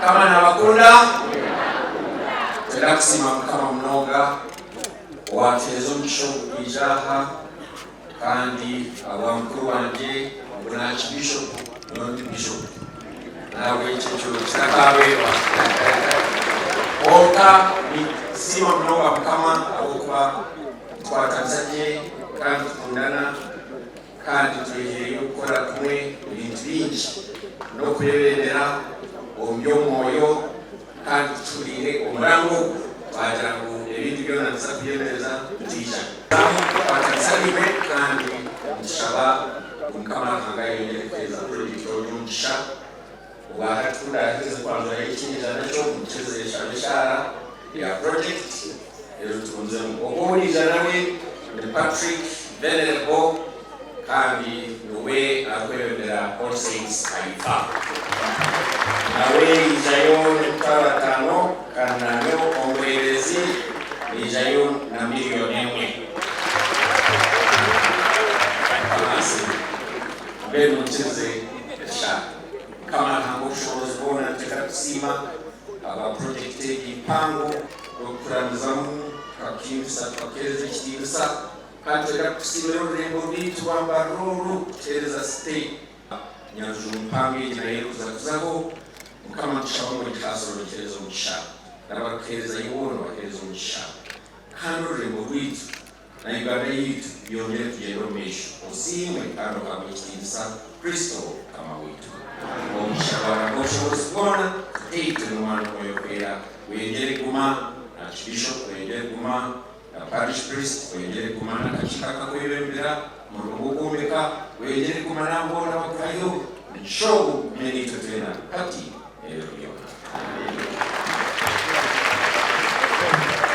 Mukama nabakunda? Twenda kusiima Mukama munonga owatuhereza omugisha ogu kwija aha kandi ahabwa mukuru wangye ogu na Archbishop nyowe ndi Bishop nahabwekyo ekyo kitakabeeba kwonka nitusiima munonga Mukama ahabw'okuba tukwatanisa gye kandi tukundana. Kandi tweheereyo kukora kumwe ebintu bingi n'okwebembera omu by'omwoyo, kandi tutuhuriire omurango ogu twagira ngu ebindi byona nituza kubyemereza nitwija kukwatanisa naimwe kandi nitushaba ngu Mukama Ruhanga ayongyere kuheereza purojekiti ogu omugisha. Obwahati ku ndaaherize kwanjurayo ekinyejana nakyo mukize nshabe eshaara ya purojekiti reero tugumizeemu. Ogwo ou naija nawe ni Patrick Venerable kandi niwe arikwebembera All Saints Kaifa. Nawe yaijayo n'emitwaro ataano kandi naanye omureeberezi naijayo na miriyoni emwe. Mukama asiimwe. Mbwenu mukirize eshaara. Mukama Ruhanga ow'obushoboorozi bwona nitwenda kukusiima ahabwa purojekiti egi mpango y'okukuramizamu tukakuhimbisa tukakuheereza ekitiinisa kandi nitwenda kukusiimira orurembo rwaitu rwa Mbarara oru kutuheereza site Nyaruju mpango egi nayo erikuza kuzaho. Mukama nitushaba ngu ogihaasire ogiheereze omugisha n'abarikuheerezayo boona obaheereze omugisha kandi orurembo rwaitu na Uganda yaitu byongyere kugyenda omu maisho. Osiimwe kandi ohabwe ekitiinisa Kristo Mukama waitu. Omugisha gwa Ruhanga Ow'obushoboorozi bwona, Tataitwe n'Omwana n'Omwoyo Orikwera gweyongyere kuguma na Archbishop, gweyongyere kuguma na Parish Priest, gweyongyere kuguma n'akakiiko akakwebembera omurimo gw'okwombeka, gweyongyere kuguma n'abo boona abakuhayo. Omugisha ogu gugume naitwe twena hati n'ebiro byona.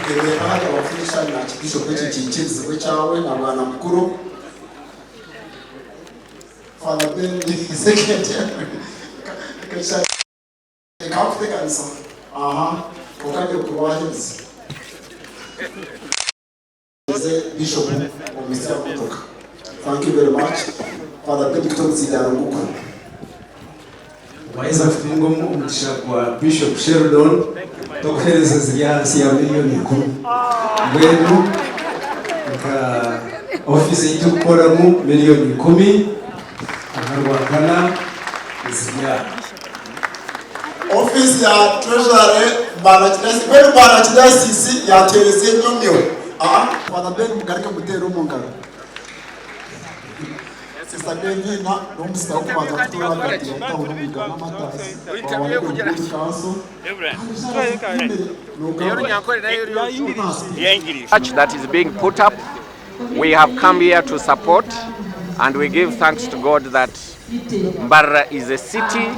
Tureebera hati abafiisha na Archbishop eki nikiikirizibwa ekyawe na bwana mukuru. Father Ben second ekakuteganisa aha kwonka nyokubaaherize. Bishop omuhitsya motoka. Thank you very much. Father Benedict Omutsindaro Nguku. Waheza kutunga omugisha gwa Bishop Sheldon tokuhereza ziri ahansi ya miliyoni ikumi. Mbwenu nka ofiisi ei turikukoramu miliyoni ikumi aha Rwakana ziri aha. Ofiisi ya Treasury Mbarara Diocese mbwenu Mbarara Diocese yatuhereza enyomyo. Father Ben mugaruke muteere omu ngaro. Sister Benina n'omusita w'okubanza kutuura ahagati ya tawuni omu Uganda Martyrs waaba ori omu Good Counsel kandi shaaha zikumi noogamba. Church that is being put up we have come here to support and we give thanks to God that Mbarara is a city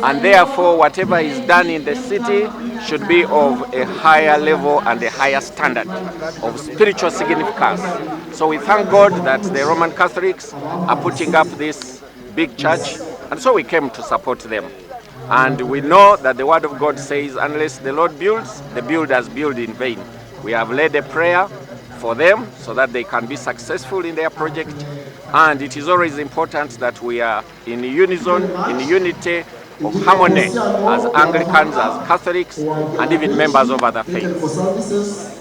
and therefore whatever is done in the city should be of a higher level and a higher standard of spiritual significance. So we thank God that the Roman Catholics are putting up this big church and so we came to support them. And we know that the word of God says unless the Lord builds, the builders build in vain. We have led a prayer for them so that they can be successful in their project. And it is always important that we are in unison, in unity of harmony as Anglicans, as Catholics, and even members of other faiths.